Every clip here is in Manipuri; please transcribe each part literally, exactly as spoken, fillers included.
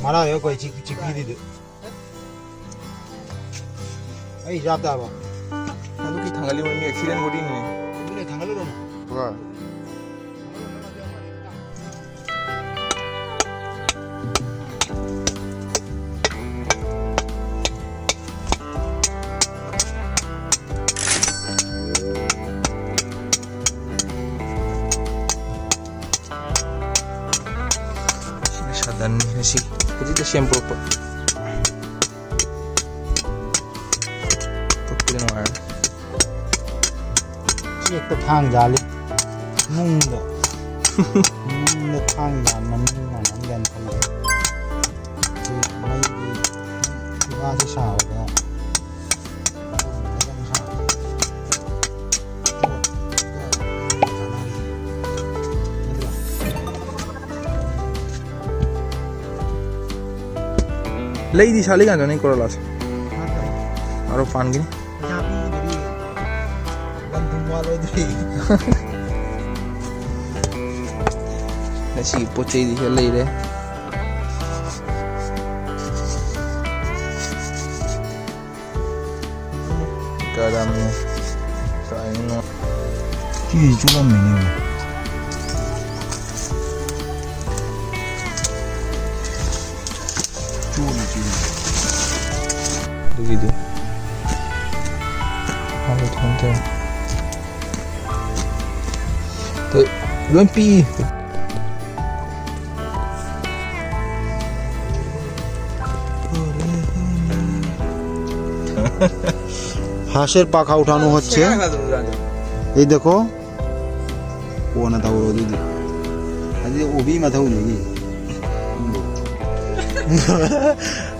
ꯃꯔꯥ ꯌꯧ ꯀꯣꯏ ꯆꯤꯛ ꯆꯤꯛ ꯄꯤꯔꯤꯗꯨ꯫ ꯑꯩ ꯆꯥ ꯇꯥꯕ꯫ ꯑꯗꯨꯒꯤ ꯊꯥꯡꯒꯠꯂꯤꯕ ꯃꯤ accident bodyꯅꯤꯅꯦ꯫ ꯑꯗꯨꯅꯦ ꯊꯥꯡꯒꯠꯂꯨꯔꯣ꯫ ꯍꯣꯏ꯫ ꯁꯤꯅ ꯁꯥꯗꯟꯅꯤ ꯉꯁꯤ ꯍꯧꯖꯤꯛꯇ ꯁꯦꯝꯗꯣꯛꯄ꯫ ꯀꯛꯄꯗ ꯅꯨꯡꯉꯥꯏꯔꯦ꯫ ꯆꯦꯛꯇ ꯊꯥꯡ ꯌꯥꯜꯂꯤ꯫ ꯅꯨꯡꯗ꯫ ꯅꯨꯡꯗ ꯊꯥꯡ ꯌꯥꯟꯕ ꯃꯤ ꯃꯥꯟꯅꯍꯟꯒꯦꯅ ꯈꯜꯂꯤ꯫ ꯁꯤ ꯃꯩꯒꯤ ꯐꯤꯚꯥꯁꯤ ꯁꯥꯕꯗ ꯂꯩꯗꯤ ꯁꯥꯠꯂꯤ ꯀꯥꯟꯗꯅꯤ ꯀꯣꯔꯣꯂꯥꯁꯦ꯫ ꯑꯔꯣ ꯄꯥꯟꯒꯤꯅꯤ꯫ ꯉꯁꯤꯒꯤ ꯄꯣꯠ ꯆꯩꯗꯤ ꯈꯔ ꯂꯩꯔꯦ꯫ ꯀꯔꯝꯅ ꯀꯥꯏꯅꯣ? ꯁꯤꯁꯤ ꯆꯣꯠꯂꯝꯃꯤꯅꯦ꯫ ꯆꯣꯠꯂꯤ, ꯆꯣꯠꯂꯤ꯫ ꯑꯗꯨꯒꯤꯗꯤ ꯍꯥꯏꯕ ꯊꯣꯛꯇꯦ꯫ ꯂꯣꯏ ꯄꯤꯛꯏ꯫ হাঁসের পাখা উঠানো হচ্ছে। এই দেখো, ও না তাও রোদে দি। আজ ওবি মাথা উঠে গিয়ে।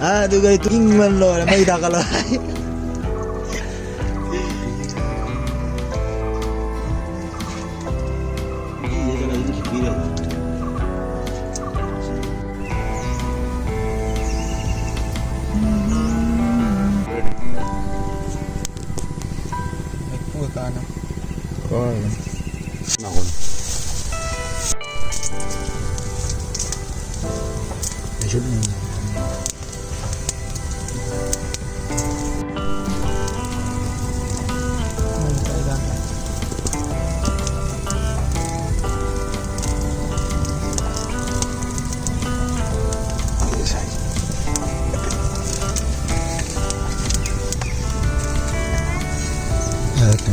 아, 누가 또 잉만 넣어라. 많이 나가라. ꯀꯣꯏ꯫ ꯅꯥꯀꯣꯡ꯫ ꯑꯩ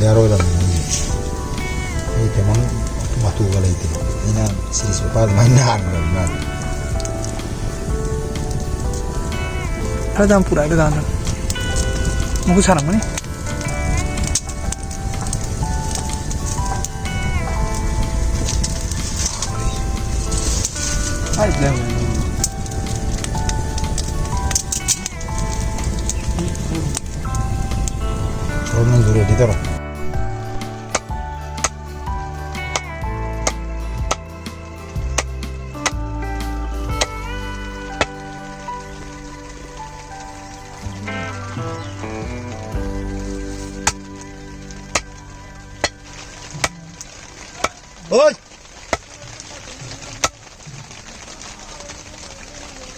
ꯌꯥꯔꯣꯏꯗꯕꯅꯤ ꯅꯪꯒꯤ꯫ ꯑꯩ ꯇꯦꯃꯪ ꯃꯇꯨꯒ ꯂꯩꯇꯦ꯫ ꯑꯩꯅ ꯁꯤꯁꯨ ꯄꯥ ꯑꯗꯨꯃꯥꯏꯅ ꯅꯥꯍꯟꯈ꯭ꯔꯕꯅꯤꯅ꯫ ꯈꯔꯗꯤ ꯌꯥꯝ ꯄꯨꯔꯛꯑꯦ ꯗꯨꯀꯥꯟꯗ꯫ ꯃꯈꯨꯠ ꯁꯥꯔꯝꯒꯅꯤ꯫ ꯅꯪꯁꯨ ꯔꯦꯗꯤ ꯇꯧꯔꯣ꯫ ꯍꯣꯏ꯫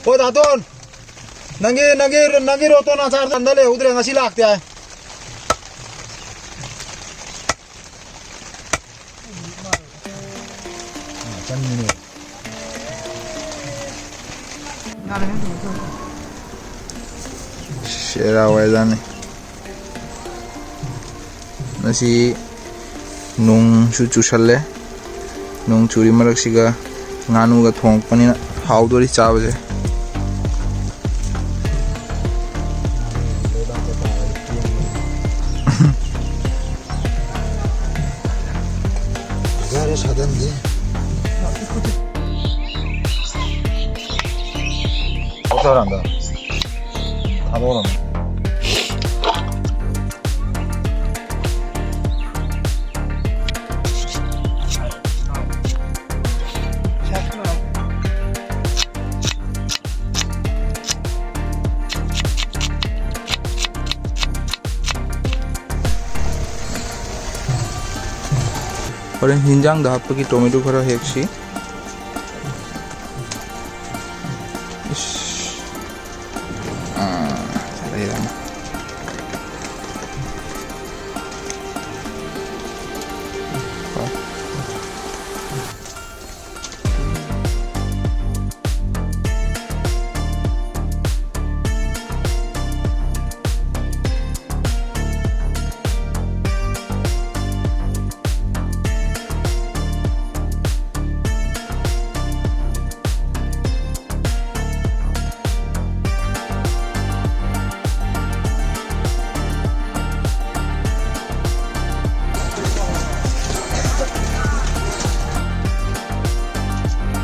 ꯍꯣꯏ, ꯗꯥꯇꯣꯟ꯫ ꯅꯪꯒꯤ, ꯅꯪꯒꯤ, ꯅꯪꯒꯤ ꯔꯣꯇꯣꯟ ꯑꯆꯥꯔꯗꯣ ꯑꯝꯇ ꯂꯩꯍꯧꯗ꯭ꯔꯦ, ꯉꯁꯤ ꯂꯥꯛꯇꯦ ꯍꯥꯏ꯫ ꯁꯦꯔꯥ ꯋꯥꯏꯖꯥꯠꯅꯤ꯫ ꯉꯁꯤ ꯅꯣꯡꯁꯨ ꯆꯨꯁꯜꯂꯦ꯫ ꯅꯣꯡ ꯆꯨꯔꯤ ꯃꯔꯛꯁꯤꯒ ꯉꯥꯅꯨꯒ ꯊꯣꯡꯉꯛꯄꯅꯤꯅ ꯍꯥꯎꯗꯣꯔꯤ ꯆꯥꯕꯁꯦ꯫ ꯒꯥꯔꯤ ꯁꯥꯗꯟꯗꯤ꯫ ꯊꯥꯗꯣꯛꯑꯣꯔꯣ ꯑꯝꯇ? ꯊꯥꯗꯣꯛꯑꯣꯔꯣ? ꯍꯣꯔꯦꯟ ꯍꯤꯟꯖꯥꯡꯗ ꯍꯥꯞꯄꯒꯤ ꯇꯣꯃꯦꯇꯣ ꯈꯔ ꯍꯦꯛꯁꯤ꯫ ꯑꯥ, ꯂꯩꯔꯝꯃꯦ꯫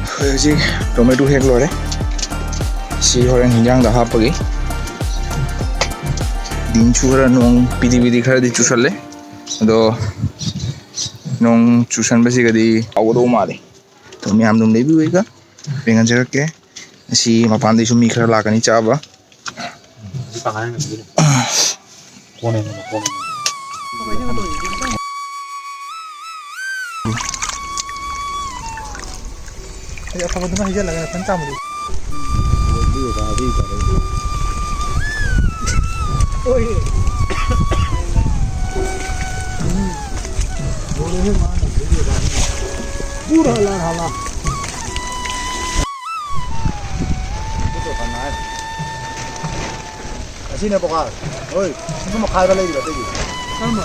ꯑꯩꯈꯣꯏ ꯍꯧꯖꯤꯛ ꯇꯣꯃꯦꯇꯣ ꯍꯦꯛ ꯂꯣꯏꯔꯦ꯫ ꯁꯤ ꯍꯣꯔꯦꯟ ꯍꯤꯟꯖꯥꯡꯗ ꯍꯥꯞꯄꯒꯤ꯫ ꯗꯤꯟꯁꯨ ꯈꯔ ꯅꯣꯡ ꯄꯤꯗꯤ ꯄꯤꯗꯤ ꯈꯔꯗꯤ ꯆꯨꯁꯜꯂꯦ꯫ ꯑꯗꯣ ꯅꯣꯡ ꯆꯨꯁꯟꯕꯁꯤꯒꯗꯤ ꯍꯥꯎꯒꯗꯧ ꯃꯥꯜꯂꯤ꯫ ꯑꯗꯣ ꯃꯌꯥꯝꯗꯣ ꯂꯩꯕꯤꯌꯨ, ꯑꯩꯒ ꯌꯦꯡꯍꯟꯖꯔꯛꯀꯦ꯫ ꯉꯁꯤ ꯃꯄꯥꯟꯗꯩꯁꯨ ꯃꯤ ꯈꯔ ꯂꯥꯛꯀꯅꯤ ꯆꯥꯕ꯫ ꯑꯩ ꯑꯐꯕꯗꯨꯃ ꯍꯩꯖꯤꯜꯂꯒ ꯅꯊꯟ ꯆꯥꯝꯕꯗꯤ꯫ ꯍꯣꯏ꯫ ꯎꯝ꯫ ꯂꯣꯏꯔꯦꯍꯦ ꯃꯥꯅ ꯍꯩꯖꯤꯜꯂꯒ꯫ ꯄꯨꯔꯥ ꯍꯂꯥ ꯍꯂꯥ꯫ ꯑꯁꯤꯅꯦ ꯄꯣꯈꯥꯏ꯫ ꯍꯣꯏ, ꯁꯤꯁꯨ ꯃꯈꯥꯏꯗ ꯂꯩꯔꯤꯕ ꯑꯇꯩꯗꯤ꯫ ꯀꯔꯝꯕ?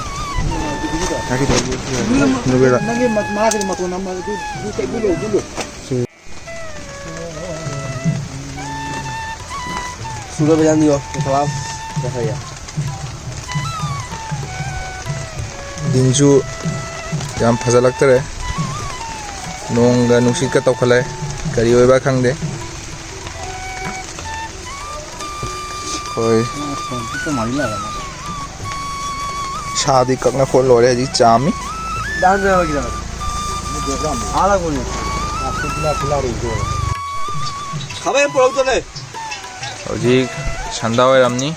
ꯅꯪꯒꯤ ꯃ-, ꯃꯥꯒꯤ ꯃꯇꯣꯟ ꯑꯃ ꯑꯗꯨ, ꯑꯗꯨ, ꯑꯗꯨ ꯂꯧ, ꯑꯗꯨ ꯂꯧ꯫ ꯁꯨꯔꯕ ꯌꯥꯅꯤꯌꯣ, ꯀꯩꯊꯧ ꯂꯥꯛꯑꯣ꯫ ꯀꯩꯊꯧ ꯌꯥ꯫ ꯗꯤꯟꯁꯨ ꯌꯥꯝ ꯐꯖꯜꯂꯛꯇꯔꯦ꯫ ꯅꯣꯡꯒ ꯅꯨꯡꯁꯤꯠꯀ ꯇꯧꯈꯠꯂꯦ꯫ ꯀꯔꯤ ꯑꯣꯏꯕ ꯈꯪꯗꯦ꯫ ꯑꯩꯈꯣꯏ ꯁꯥꯗꯤ ꯀꯛꯅ ꯈꯣꯠ ꯂꯣꯏꯔꯦ, ꯍꯧꯖꯤꯛ ꯆꯥꯝꯃꯤ꯫ ꯈꯥꯕꯩ ꯄꯨꯔꯛꯇꯅꯦ꯫ ꯍꯧꯖꯤꯛ ꯁꯟꯗꯥ ꯑꯣꯏꯔꯝꯅꯤ꯫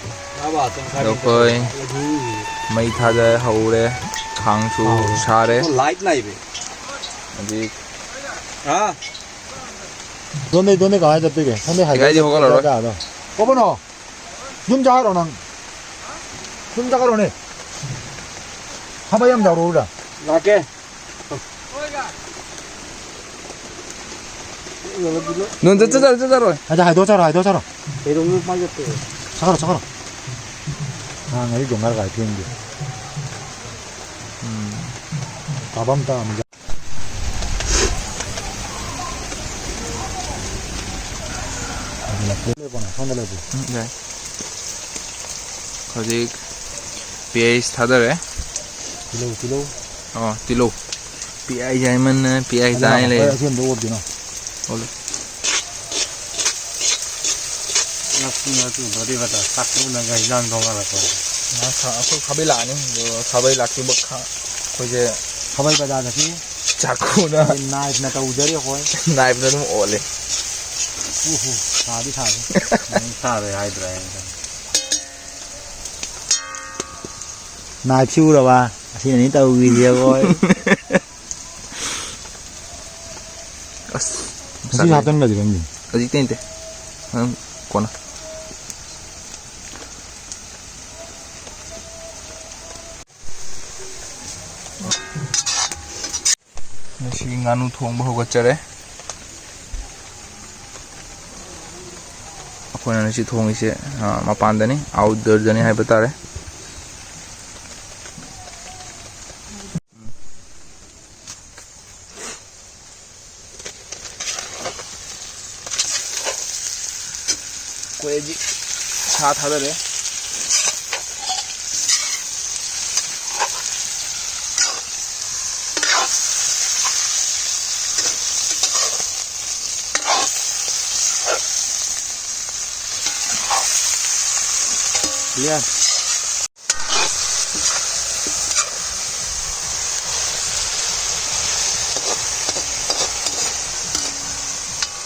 ꯑꯗꯣ ꯑꯩꯈꯣꯏ ꯃꯩ ꯊꯥꯗ ꯍꯧꯔꯦ, ꯈꯥꯡꯁꯨ ꯁꯥꯔꯦ꯫ ꯂꯥꯏꯠ ꯂꯥꯛꯏꯕ꯫ ꯍꯧꯖꯤꯛ ꯍꯥ? ꯗꯣꯟꯗꯩ, ꯗꯣꯟꯗꯩ ꯀꯃꯥꯏꯅ ꯆꯠꯇꯣꯏꯒꯦ? ꯁꯣꯝꯗꯩ ꯍꯥꯏꯒꯠꯂ ꯏꯀꯥꯏꯗꯤ ꯍꯧꯒꯠꯂꯔꯣꯏ꯫ ꯆꯠꯄ ꯌꯥꯗ꯭ꯔꯣ? ꯀꯣꯄꯅꯣ? ꯌꯨꯝ ꯆꯥꯈ꯭ꯔꯣ ꯅꯪ? ꯌꯨꯝ ꯆꯥꯈ꯭ꯔꯣꯅꯦ꯫ ꯊꯕꯛ ꯌꯥꯝ ꯇꯧꯔꯨꯔ꯫ ꯂꯥꯛꯀꯦ꯫ ꯅꯣꯟ ꯆꯠ-, ꯆꯠ-, ꯆꯠ-, ꯆꯠꯂꯣꯏ꯫ ꯑꯗ ꯍꯥꯏꯗꯣꯛ ꯆꯠꯔꯣ, ꯍꯥꯏꯗꯣꯛ ꯆꯠꯔꯣ꯫ ꯀꯩꯗꯧꯅꯣ ꯄꯥꯏ ꯆꯠꯇꯦ꯫ ꯆꯠꯈ꯭ꯔꯣ, ꯆꯠꯈ꯭ꯔꯣ꯫ ꯉꯥꯡꯉꯗꯤ ꯗꯣꯡꯒꯥꯔ ꯀꯥꯏ ꯊꯦꯡꯗꯦ꯫ ꯎꯝ꯫ ꯀꯥꯕꯝ ꯇꯥꯝ-, ꯂꯦꯞꯄꯣꯅꯦ, ꯁꯣꯝꯗ ꯂꯦꯞꯄꯣ꯫ ꯎꯝ, ꯌꯥꯏ꯫ ꯍꯧꯖꯤꯛ ꯄꯤꯌꯥꯏꯁ ꯊꯥꯗꯔꯦ꯫ ꯇꯤꯜꯍꯧ, ꯇꯤꯜꯍꯧ꯫ ꯑꯣ, ꯇꯤꯜꯍꯧ꯫ ꯄꯤꯌꯥꯏꯁ ꯍꯥꯏꯃꯟꯅ ꯄꯤꯌꯥꯏꯁ ꯑꯗꯨꯅ ꯇꯥꯏ ꯂꯩ꯫ ꯑꯩꯈꯣꯏ ꯑꯁꯤ ꯑꯝꯇ ꯑꯣꯠꯈꯤꯅꯣ꯫ ꯑꯣꯠꯂꯨ꯫ ꯅꯠꯇꯨ ꯅꯠꯇꯨ ꯗꯣꯗꯤ ꯕꯇꯥ ꯆꯥꯛꯇꯨꯅꯒ ꯍꯤꯟꯖꯥꯡ ꯊꯣꯡꯉꯒꯀꯣ꯫ ꯉꯥ ꯈꯥ-, ꯑꯩꯈꯣꯏ ꯈꯥꯕꯩ ꯂꯥꯛꯑꯅꯤ꯫ ꯑꯗꯣ ꯈꯥꯕꯩ ꯂꯥꯛꯇ꯭ꯔꯤꯕ ꯈꯥ-, ꯑꯩꯈꯣꯏꯁꯦ ꯈꯥꯕꯩ ꯕꯖꯥꯔꯗꯒꯤ ꯆꯥꯛꯈꯨꯅ ꯑꯩꯈꯣꯏ knife ꯅ ꯇꯧꯖꯔꯤ ꯑꯩꯈꯣꯏ꯫ Knife ꯅ ꯑꯗꯨꯝ ꯑꯣꯠꯂꯦ꯫ ꯎꯍꯨ, ꯁꯥꯗꯤ ꯁꯥꯔꯦ꯫ ꯅꯪ ꯁꯥꯔꯦ ꯍꯥꯏꯗ꯭ꯔꯥ ꯑꯩꯅ? Knife ꯁꯤ ꯎꯔꯕ? ꯑꯁꯤꯅꯅꯤ ꯇꯧꯈ꯭ꯔꯤꯁꯦ ꯑꯩꯈꯣꯏ꯫ ꯑꯁ, ꯉꯁꯤ ꯉꯁꯥꯏ ꯍꯥꯞꯆꯤꯟꯈ꯭ꯔꯁꯤ ꯈꯪꯗꯦ꯫ ꯍꯧꯖꯤꯛꯇꯤ ꯅꯠꯇꯦ꯫ ꯑꯗꯨꯝ ꯀꯣꯟꯅ꯫ ꯉꯁꯤꯒꯤ ꯉꯥꯅꯨ ꯊꯣꯡꯕ ꯍꯧꯒꯠꯆꯔꯦ꯫ ꯑꯩꯈꯣꯏꯅ ꯉꯁꯤ ꯊꯣꯡꯉꯤꯁꯦ, ꯑ, ꯃꯄꯥꯟꯗꯅꯤ, outdoor ꯗꯅꯤ ꯍꯥꯏꯕ ꯇꯥꯔꯦ꯫ ꯑꯩꯈꯣꯏ ꯍꯧꯖꯤꯛ ꯁꯥ ꯊꯥꯗꯔꯦ꯫ ꯌꯥ꯫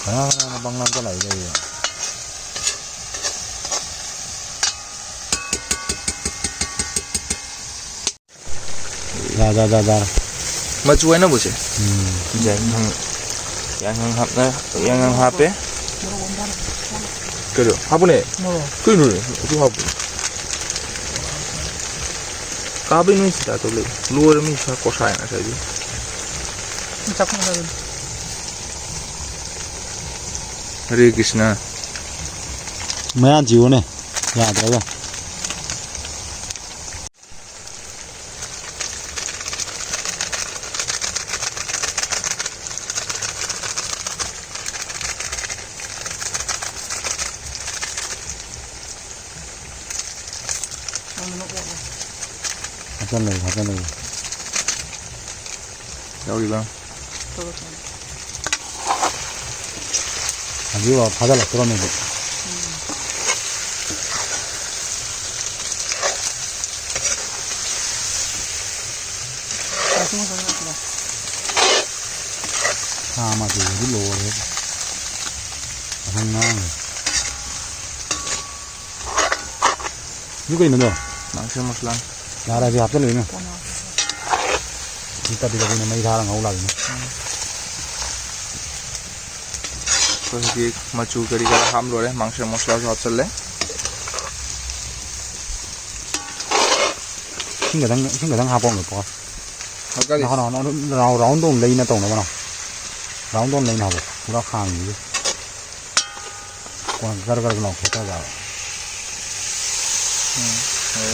ꯀꯅꯥ ꯀꯅꯥꯅꯣ ꯄꯪꯂꯥꯡꯗ ꯂꯥꯛꯏꯗꯣ? ꯌꯥ, ꯌꯥ, ꯌꯥ, ꯌꯥ꯫ ꯃꯆꯨ ꯍꯥꯏꯅꯕꯁꯦ? ꯎꯝ꯫ ꯌꯥꯏ, ꯅꯪ꯫ ꯌꯥꯏꯉꯪ ꯍꯥꯞꯅ, ꯌꯥꯏꯉꯪ ꯍꯥꯞꯄꯦ꯫ ꯀꯩꯅꯣ ꯍꯥꯞꯄꯨꯅꯦ꯫ ꯀꯩꯅꯣꯅꯦ ꯑꯗꯨ ꯍꯥꯞꯄꯨ꯫ ꯀꯥꯕꯩ ꯅꯣꯏ ꯁꯤꯗ ꯇꯧ ꯂꯩ꯫ ꯂꯣꯏꯔ ꯃꯤ ꯁꯥ ꯀꯣꯁꯥꯏ ꯉꯁꯥꯏꯗꯤ꯫ ꯆꯥꯛꯈꯨꯝ ꯆꯥꯕꯅꯤ꯫ ꯍꯔꯦ ꯀ꯭ꯔꯤꯁꯅ꯫ ꯃꯌꯥ ꯊꯤꯌꯨꯅꯦ꯫ ꯌꯥꯗ꯭ꯔꯒ꯫ ꯍꯥꯞꯆꯜꯂꯒꯦ, ꯍꯥꯞꯆꯜꯂꯒꯦ꯫ ꯌꯥꯎꯔꯤꯕ? ꯍꯧꯖꯤꯛ ꯐꯥꯖꯤꯜꯂꯛꯇ꯭ꯔꯣꯃꯦ ꯑꯗꯨ꯫ ꯁꯥ ꯃꯆꯨꯒꯗꯤ ꯂꯣꯏꯔꯦ꯫ ꯃꯁꯝ ꯉꯥꯡꯉꯦ꯫ ꯑꯗꯨ ꯀꯩꯅꯣꯗꯣ? ꯃꯥꯡꯁꯦ ꯃꯁꯂꯥ꯫ ꯌꯥꯔꯦ, ꯑꯗꯨ ꯍꯥꯞꯆꯜꯂꯨ ꯏꯃꯨꯡ꯫ ꯁꯤ ꯇꯞꯄꯤ ꯇꯞꯄꯤꯅ ꯃꯩ ꯊꯥꯔ ꯉꯧ ꯂꯥꯛꯏꯅꯦ꯫ ꯑꯩꯈꯣꯏ ꯍꯧꯖꯤꯛ ꯃꯆꯨ ꯀꯔꯤ ꯀꯔꯥ ꯍꯥꯞ ꯂꯣꯏꯔꯦ, ꯃꯥꯡꯁꯦ ꯃꯁꯂꯥꯁꯨ ꯍꯥꯞꯆꯜꯂꯦ꯫ ꯏꯁꯤꯡ ꯈꯤꯇꯪ, ꯏꯁꯤꯡ ꯈꯤꯇꯪ ꯍꯥꯞꯄꯛꯑꯣ꯫ ꯍꯥꯞꯀꯜꯂꯤ꯫ ꯅꯍꯥꯟ, ꯅꯍꯥꯟ ꯑꯗꯨꯝ ꯔꯥꯎꯟ, ꯔꯥꯎꯟꯗꯣ ꯑꯃꯨꯛ ꯂꯩꯅ ꯇꯧꯅꯕ ꯅꯪ꯫ ꯔꯥꯎꯟꯗꯣ ꯑꯃꯨꯛ ꯂꯩꯅ ꯍꯥꯞꯄꯣ꯫ ꯄꯨꯔꯥ ꯈꯥꯡꯉꯤꯁꯦ꯫ ꯀꯣꯟ ꯒꯔ ꯒꯔ ꯂꯥꯎ ꯈꯦꯠꯇꯖꯥꯠꯂꯣ? ꯎꯝ꯫ ꯑꯣ,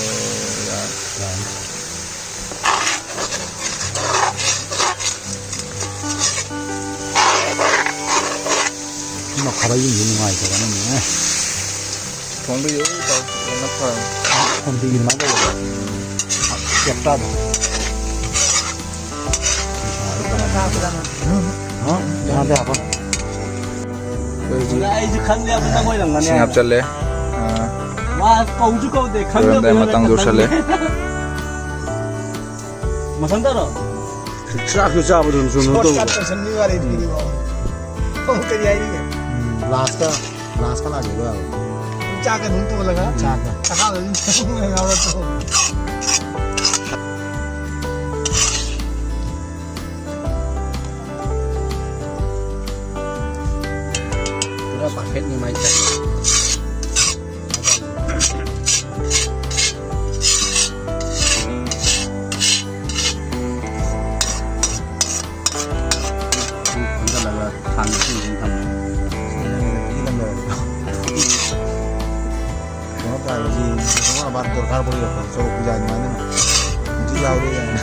ꯌꯥꯔꯦ꯫ ꯌꯥꯔꯅꯤ꯫ ꯁꯤ ꯃꯈꯥꯗ ꯌꯦꯡꯕ ꯅꯨꯡꯉꯥꯏꯇꯕꯅꯅꯦ꯫ ꯊꯣꯡꯕꯤꯌꯨ, ꯇꯧ, ꯍꯦꯟꯅ ꯐꯔꯅꯤ꯫ ꯊꯣꯡꯕꯤꯒꯤ ꯑꯗꯨꯃꯥꯏꯅ ꯇꯧꯕꯗꯣ꯫ ꯀꯦꯞꯇꯥꯗꯣ꯫ ꯍꯥ? ꯌꯥꯗꯦ ꯍꯥꯞꯄꯣ꯫ ꯑꯩꯁꯨ ꯈꯪꯗꯦ, ꯑꯃ ꯅꯪ ꯑꯣꯏꯔꯝꯒꯅꯤ ꯏꯁꯤꯡ ꯍꯥꯏꯅ꯫ ꯍꯥꯞꯆꯜꯂꯦ꯫ ꯑꯥ꯫ ꯃꯥ ꯀꯧꯁꯨ ꯀꯧꯗꯦ, ꯈꯪꯗꯕ ꯂꯣꯏꯔꯝꯗꯥꯏ ꯃꯇꯥꯡ ꯌꯧꯁꯜꯂꯦ꯫ ꯃꯊꯟꯇꯔꯣ? ꯆꯥꯛꯁꯨ ꯆꯥꯕꯗꯨꯅ ꯁꯨꯝ ꯁꯣꯔꯠ ꯇꯧꯕ꯫ ꯀꯠ ꯇꯧꯁꯟꯕꯒꯤ ꯋꯥꯔꯤꯅꯤ꯫ ꯎꯝ꯫ ꯑꯃꯨꯛ ꯀꯔꯤ ꯍꯥꯏꯔꯤꯒꯦ? ꯎꯝ, ꯂꯥꯁꯇ, ꯂꯥꯁꯇ ꯂꯥꯛꯈꯤꯕ ꯌꯥꯕ꯫ ꯆꯥꯛꯀ ꯑꯗꯨꯝ ꯇꯣꯜꯂꯒ ꯆꯥꯛꯀ꯫ ꯆꯥꯛꯈꯥꯎꯗ ꯑꯗꯨꯝ ꯌꯥꯎꯔ ꯇꯣꯛꯑꯣ꯫ ꯐꯦꯠꯅꯤ ꯃꯥꯏ ꯆꯥꯏ꯫ ꯈꯟꯖꯤꯜꯂꯒ ꯊꯥꯡ ꯏꯁꯤꯡ ꯑꯗꯨꯝ ꯊꯝꯃꯦ꯫ ꯀꯩꯅꯣ ꯇꯥꯔꯦ, ꯌꯦꯟꯁꯦ ꯁꯨꯡꯋꯥ ꯋꯥ ꯗꯔꯀꯥꯔ ꯑꯣꯏꯔꯛꯄ ꯁꯣꯔꯣꯛ ꯄꯨꯖꯥ ꯑꯗꯨꯃꯥꯏꯅ ꯍꯧꯖꯤꯛ ꯌꯥꯎꯔꯦ ꯀꯥꯏꯅ꯫